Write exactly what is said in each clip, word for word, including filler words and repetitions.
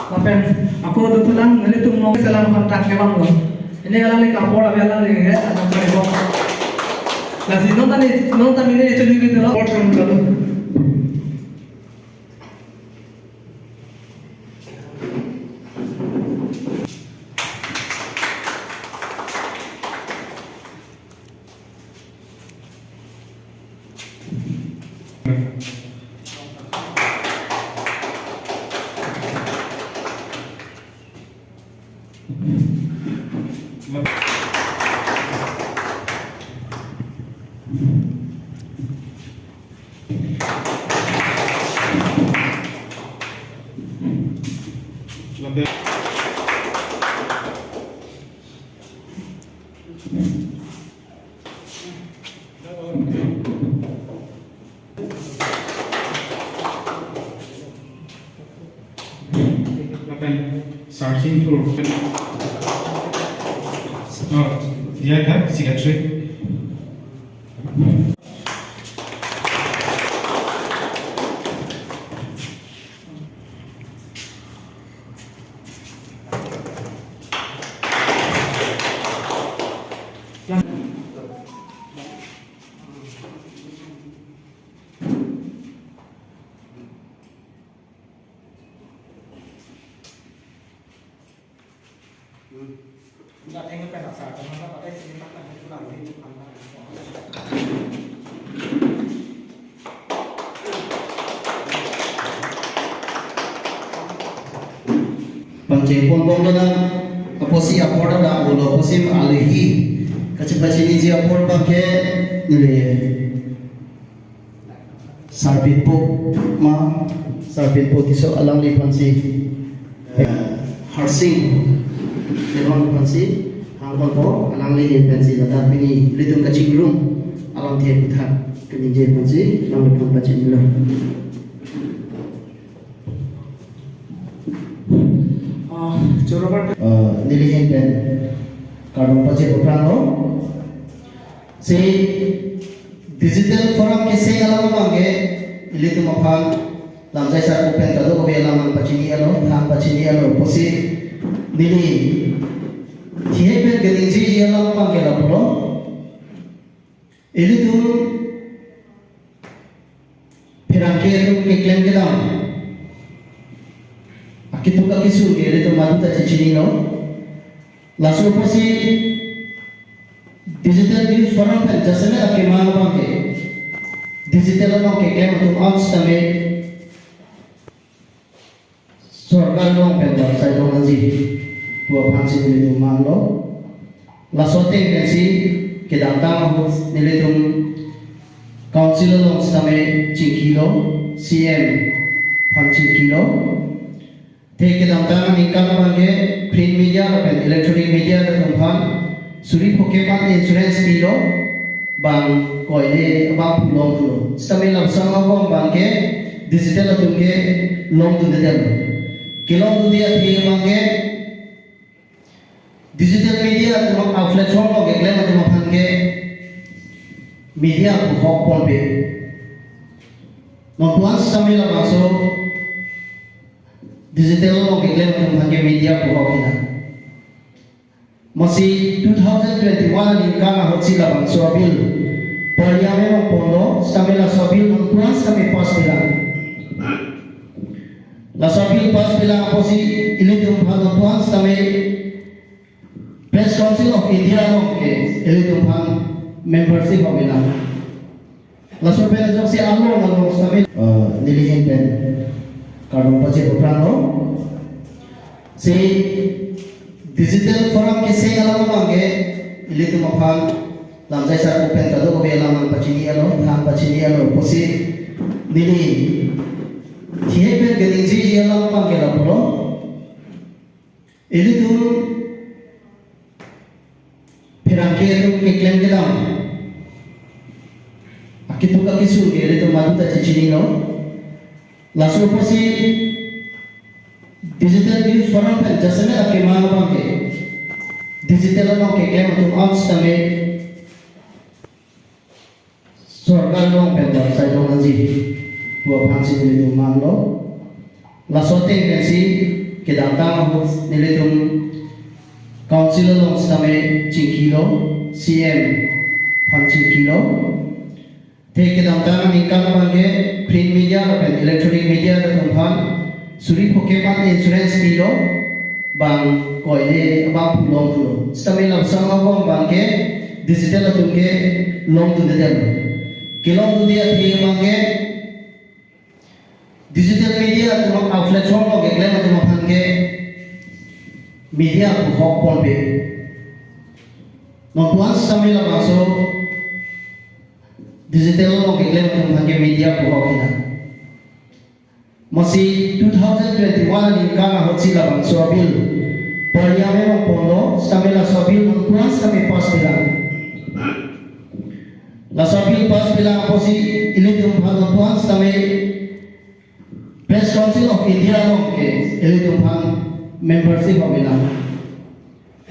Lapen ako dothulang nelitum mong selam kontak kevang lo. Ini alangli kapor abi alangli he, atau kari bok. Lasi non tani, non tani ini cumi gitu lo. Report kami lalu. Lapen searching tour. Oh, dia kan secretary. Pangcheng pon bom lo nang, apotsi apor ta dam lo, apotsi alohi kachepachiniji apor abangke neli Sarpinpo ma, Sarpinpo Tisso alangliphansi, eh, Harsing Teron aphansi hang ponpo, alangli pensi ladak pini ilitum kachingrum along the kuthan kaningje aphansi alangliphan pachinilo. Ah, choro bar- Eh, neli ahin pen kardom pachepaphranglo. Si digital forum keseng alam abangke ilitum aphan lamjai sarpo pen kadokave alam nangpachini-elo, than pachini-elo pusi neli thihek pen kaningjeji alam abangke lapulo. Ilitum pherangke atum keklem kedam akituk akesung ke ilitum madu ta chechinilo. Laso apotsi digital news forum pen jasemet akemang abangke digital along keklem atum an sitame sorkar along pen bang sai dong nangji pu aphansi nelitum manglo. Laso ateng pensi kedamtang ahut nelitum council along sitame chingkilo, C M aphan chingkilo. Te kedamtang aningkan abangke print media lapen electronic media atum aphan suri phokep an insurance pilo, bang koile abang pu longdunlo. Sitame lamsang abang abangke digital atum ke longdundedetlo. Kelongdunde athe abangke digital media atum a-platform along keklem atum aphan ke media pu hok ponpe. Non pu an sitame labangso digital along keklem atum aphan ke media pu hok hina. Masi two thousand twenty-one aningkan ahutsi labangso abill Parliament along ponlo, sitame laso abill non pu an sitame pass pilang. Laso abill pass pilang apotsi ilitum aphan non pu an sitame Press Council of India along ke ilitum aphan membership avelang. Laso pen ajoksi along along sitame, eh, neli ahin pen kardom pachepaphranglo. Si digital forum keseng alam abangke ilitum aphan lamjai sarpo pen kadokave alam nangpachini-elo, than pachini-elo pusi neli thihek pen kaningjeji alam abangke lapulo. Ilitum pherangke atum keklem kedam akituk akesung ke ilitum madu ta chechinilo. Laso apotsi digital news forum pen jasemet akemang abangke digital along keklem atum an sitame sorkar along pen bang sai dong nangji pu aphansi nelitum manglo. Laso ateng pensi Kedamtang ahut nelitum council along sitame chingkilo, C M aphan chingkilo. Te kedamtang aningkan abangke print media lapen electronic media atum aphan suri pho kep an insurance pilo, bang koine abang pu longdunlo. Sitame lapuson abang abangke digital atum ke longdundedetlo. Kelongdunde athe abangke digital media atum a-platform along keklem atum aphan ke media pu hok ponpe. Nonpuan sitame labangso digital along keklem atum aphan ke media pu hok hina. Masi two thousand twenty-one aningkan ahutsi labangso a-bill Parliament along ponlo, sitame laso a-bill nonpuan sitame pass pilang. Laso a-bill pass pilang apotsi ilitum aphan nonpuan sitame Press Council of India along ke ilitum aphan membership avelang.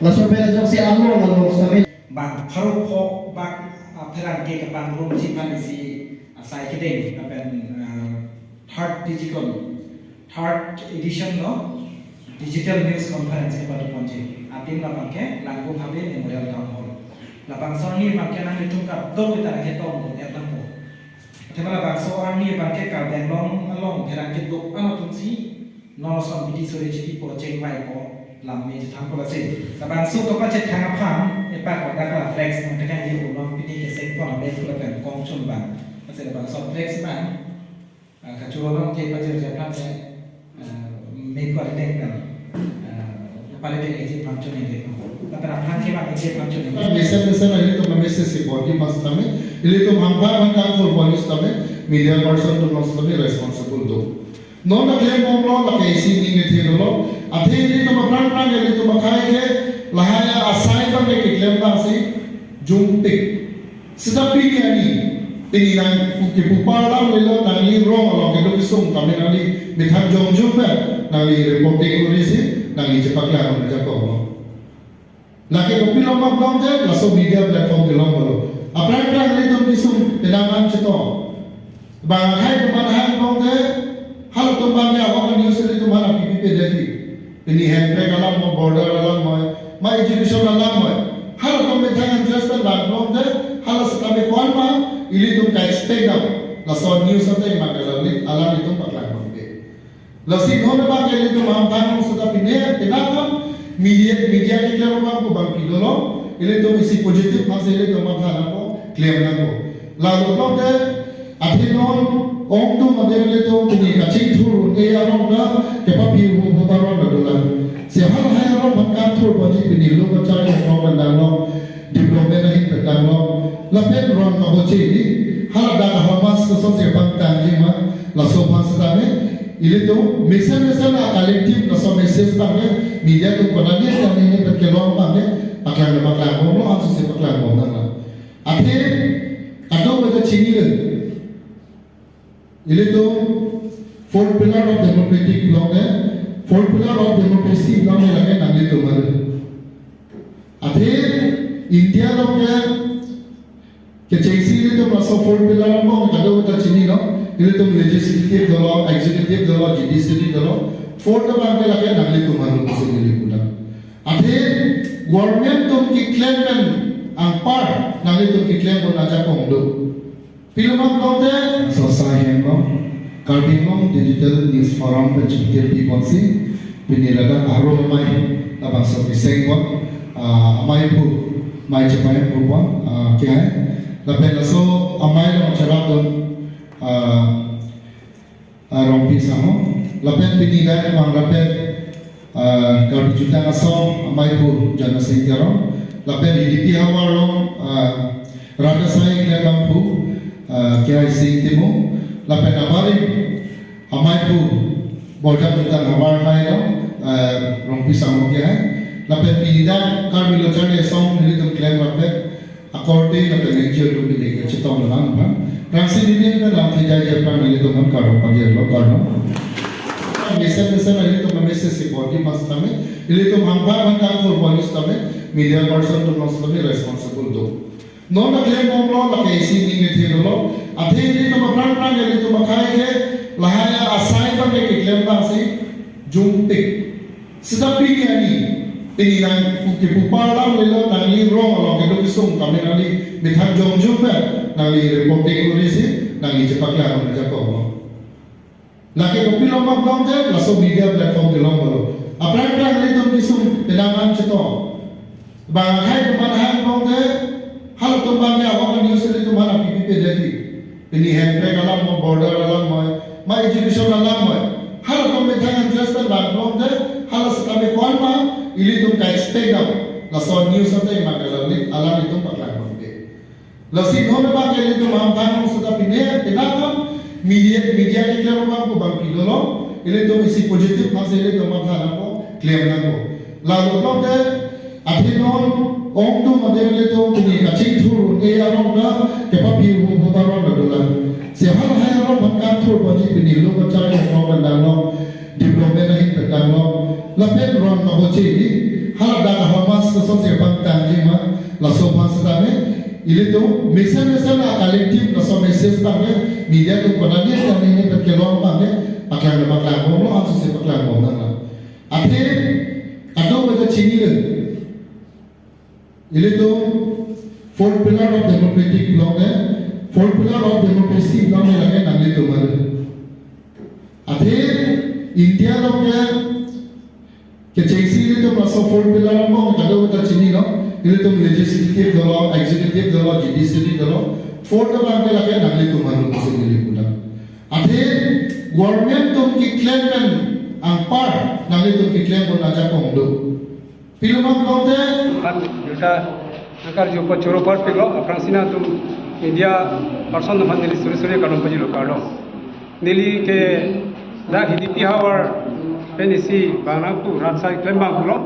Laso pen ajoksi along along sitame bang pharo pho bak, ah, pherangke kepangrum si aphan isi asai kedeng lapen, ah, third digital, third edition lo digital news conference kepado ponji. Adim labangke Langkung Habe Memorial Town Hall. Labangso arni abangke nanglitum kadokave ta ketong do er dampo. Athema labangso arni abangke Karbi Anglong along pherangke do-an atumsi non ason bidi suri chipipo chengvaipo lam me chethangpo lasi. Labangso kepachethang aphan epak kodak la flex nangtekangji ulam pini keseng pon abek pula pen kongchun bang. Lasi labangso flex bang, ah, kachoro along ke pajirja aphan ke, ah, me pari deng kan. Ah, pari deng eji aphan chun deng. Lapen aphan ke bang eji aphan chun deng. Mesen mesen ilitum mesen si body mas tame, ilitum hangpar hangkang for police tame, media person atum mas tame responsible do. Non aklem bomlo, lake isi ning kethe dolo. Athe ilitum aphrang phrang ilitum akhei ke lahai asai abang ke keklem abangsi jungpik. Seta pini ani, pini nang kepu parlam lelo, nangli rong along kedo kesung tame nangli methang jongjung pen nangli reporting korisi, nangli chepaklang ajakong lo. Lake kopilo ma abang ke, laso media platform kelong dolo. Aphrang phrang ilitum kesung penang an chetong. Bang akhei atum aphan abang ke, halatum abang ke ahok news ilitum aphan pipi pe deti. Pini hemprek alam mo, border alam mo, ma education alam mo. Halatum methang interest pen bang abang ke, hala setame ko-an ma, ilitum ka-expect dam. Laso news ate ma ke alam ilitum paklang abang ke. Lasi non abang ke ilitum hangpar seta pine, penang an media, media keklem abang ko bang pidolo, ilitum isi positive aphansi ilitum aphan than ako, klem nangpo. Lalu abang ke, athe non, ongdung ade ilitum pini kachingthur e arong ta, kepapi hu hu ta arong ta dolang. Si halahai arong aphan kangthur ponji pini lo kachari arong mandang lo. Development ahin petang lo, lapen rong kabo chini, hala dak ahomas koson si pangtangji ma, laso aphan setame, ilitum, mesen mesen a collective laso message abang ke, media atum konane kami ni pet kelong abang ke, paklang paklang bomlo, ansu si paklang bomnang la. Athe, kadokave ta chinilo. Ilitum four pillar of democratic long eh, four pillar of democracy long eh lake nanglitum aru. Athe India along ke kechengsi ilitum laso four pillar long kadokave ta chinilo, ilitum legislative dolo, executive dolo, judiciary dolo, four ta abang ke lake nanglitum aru pusi neli pulang. Athe government atum keklem pen anpar nanglitum keklem pon ajakong do. Pilo ma pulote, so sai hem lo, Karbi Anglong Digital News Forum pen chipikir pi ponsi, pini ladak aro amei, labangso keseng pon, ah, amei pu, amei chepahem pu pon, ah, ke hai. Lapen laso amei lo cherap dun, ah, ah, Rongpi Sangho. Lapen pini dak mang lapen, ah, Karbi Jutang Asong amei pu Jana Singh Teron. Lapen hidipi havar along, ah, Radha Sai Klembang pu, ah, K I Singh Timung. Lapen abarim amei pu Borjak Jutang havar hai lo, ah, Rongpi Sangho ke hai. Lapen pini dak Karbi Lo Charli Asong nelitum klem lapen akorte lapen N G O atum pini kachetong lang aphan. Rangsi nelitum lamthe jaijai aphan nelitum aphan kardom pajirlo, kardom. Mesen mesen nelitum message si body mas tame, nelitum hangpar hangkang for police tame, media person atum mas tame responsible do. Non aklem bomlo lake isi ning kethe dolo. Athe nelitum aphrang phrang nelitum akhei ke lahai asai abang ke keklem abangsi jungpik. Seta pini ani, pini nang kipu parlam lelo, nangli rong along kedo kesung kami nangli methang jongjung pen nangli reporting kuri si nangli chepaklang ajakong lo. Lake kopilo ma pulote laso media platform kelong lo. Aphrang phrang nelitum kesung penang an chetong. Bang akhai atum aphan hang pulote, halatum abang ke ahok news nelitum aphan pipipe dei. Pini hemprek alam mo, border alam mo, ma education alam mo. Halatum methang interest pen bang pulote, hala setame ko-an ma, ilitum ka-expect dam. Laso news ante ma kalang alanglitum paklang pon ke. Lasi non abang ke ilitum aphan thang seta pine, penang an media, media keklem abang ko bang pidolo, ilitum isi positive aphan si ilitum aphan thang ko, klem nangpo. Lalu pulote, athe non, ongdung adim ilitum pini kachingthur un-e arong ta, kepapi hu hu arong ta dolang. Si halahai arong aphan kangthur ponji pini lo kachari arong pen dang long, development ahin pen dang long. Lapen ron ma boche ni, hala dak ahormu laso si pangtangji ma, laso aphan setame, ilitum, mesen mesen a collective laso message tame, media atum kona ni tame ni pen kelong tame, paklang paklang bom lo, ansi si paklang bom nang. Athe, kadokave ta chinilo. Ilitum fourth pillar of democratic pulote, fourth pillar of democracy pulote lake nanglitum ado. Athe India along ke kechengsi ilitum laso fourth pillar along kadokave ta chinilo. Ilitum legislative dolo, executive dolo, judiciary dolo. Fourth abang ke lake nanglitum ado pusi neli pulo. Athe government atum keklem pen anpar nanglitum keklem pon ajakong do. Pilo ma pulote, kan juta angkar jupo choro par pilo, aphrangsi nangtum media person aphan neli suri suri kardom pajirlo, kardom. Neli ke dak H D P havar pen isi bang nangpu rat sai klem abang pulo.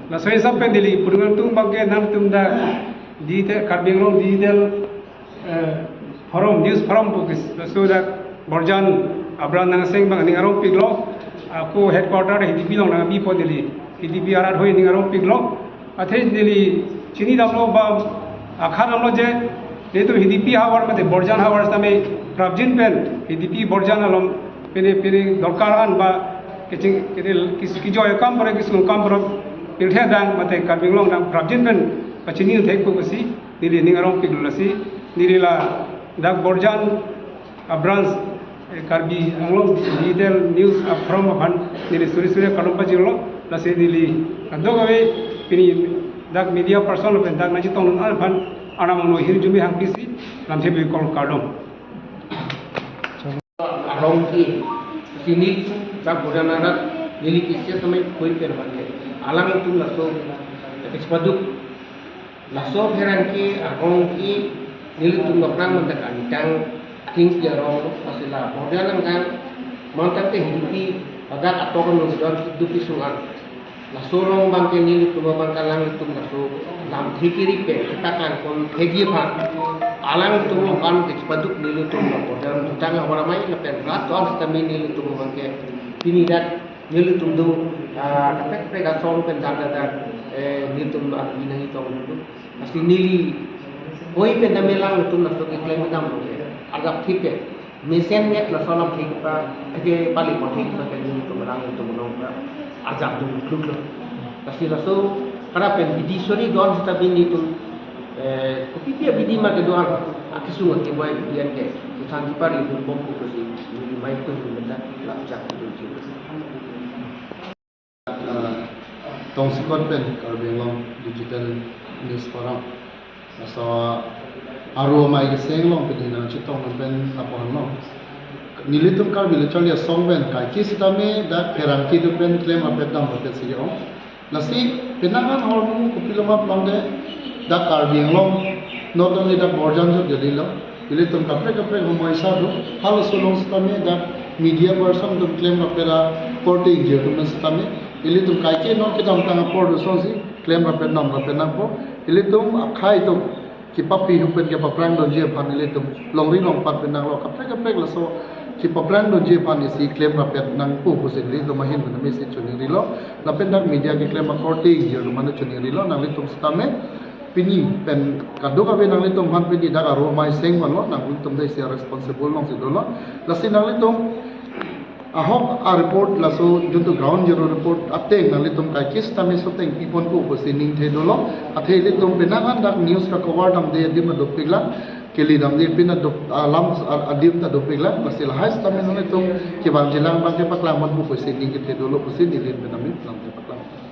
Laso hisap pen neli pudun nangtum abang ke nangtum dak digital, Karbi Anglong digital eh, forum, news forum pu ke laso dak Borjan Abraham Nangseng abang ning arong piklo, ako headquarter H D P along nangbi pon neli, H D P arat hoi ning arong piklo, athe neli chini damlo ba akha damlo je, nelitum H D P havar mate Borjan havar setame prapjin pen, H D P Borjan along pine pine dorkar an ba keching, kine kis-, kijoi akam pore kesung akam pore pirthe adang mate Karbi Anglong adang prapjin pen pachini thek pu pusi, neli ning arong piklo lasi, neli ladak Borjan a-branch, eh, Karbi Anglong digital news a-forum aphan neli suri suri kardom pajirlo, lasi neli kadokave pini dak media person pen dak nangchetong dun aphan arnam angno ahirjume hangpisi lamthe bikol, kardom. Arong ke, si neli dak Borjan arat, neli kisi samai koi pen abang ke, alangtum laso, epis paduk, laso pherangke arong ke, nelitum aphrang mandak anitang, thing ke arong, lasi la Borjan angkang, mandak te H D P, ladak atok anung don, duk isung an. Laso along abang ke nelitum abang ke alanglitum laso lamthe kiri pen, kita kan kon thekji aphan. Alanglitum along kan ke paduk nelitum la Borjan jutang havar amei lapen rat ton setame nelitum abang ke pini dak nelitum do, ah, kaprek kaprek asong pen dak dak dak, eh, nelitum abang nangchetong do. Lasi neli koi pen dam alanglitum laso keklem dam lo ke. Arjap thip ke. Mesen met laso alam thik pa, thik pali pon thik pa, kali nelitum alanglitum along pa arjap dun kluk lo. Lasi laso, kada pen bidi suri don seta bini tum, eh, kopi pi abidi ma kedo an, akesung ati buai bidi an ke, susang di pari dun bom pu si, neli mai tum benda, la arjap dun thik. Ah, tongsekot pen Karbi Anglong Digital News Forum. Laso aro amei keseng along pini nangchetong pen apor lo. Nelitum Karbi le charli asong pen kaike setame dak pherangke atum pen klem rapet dam rapet si ong. Lasi penang an ahormu kopilo ma pulote dak Karbi Anglong not only dak Borjan jut jadi lo. Ilitum kaprek kaprek homoisa do, halaso along setame dak media person atum klem rapet akorte ingjir atum setame, ilitum kaike non kedamtang apor do asonsi klem rapet nam rapet nangpo, ilitum akhai atum kepapi hu pen kepaphrang dunji aphan ilitum longri longpat pen nanglo, kaprek kaprek laso kepaphrang dunji aphan isi klem rapet nangpo pusi ilitum ahin pen mesi chiningrilo, lapen dak media keklem akorte ingjir atum mane chiningrilo, nanglitum setame pini pen kadokave nanglitum aphan pini dak aro amei seng vanlo, nanglitum ta isi responsible alongsi dolo. Lasi nanglitum Ahok a-report laso juntu ground zero report ateng nanglitum kaikis tame soteng piponpo pusi ningthe dolo. Athe ilitum penang an dak news ka-cover damde adim ta dopiklang, kele damde pin adop alam adim ta dopiklang, lasi lahai sitame nanglitum kevan jilang abang ke paklang ponpo pusi ningthe dolo pusi neli pen nami lamthe paklang.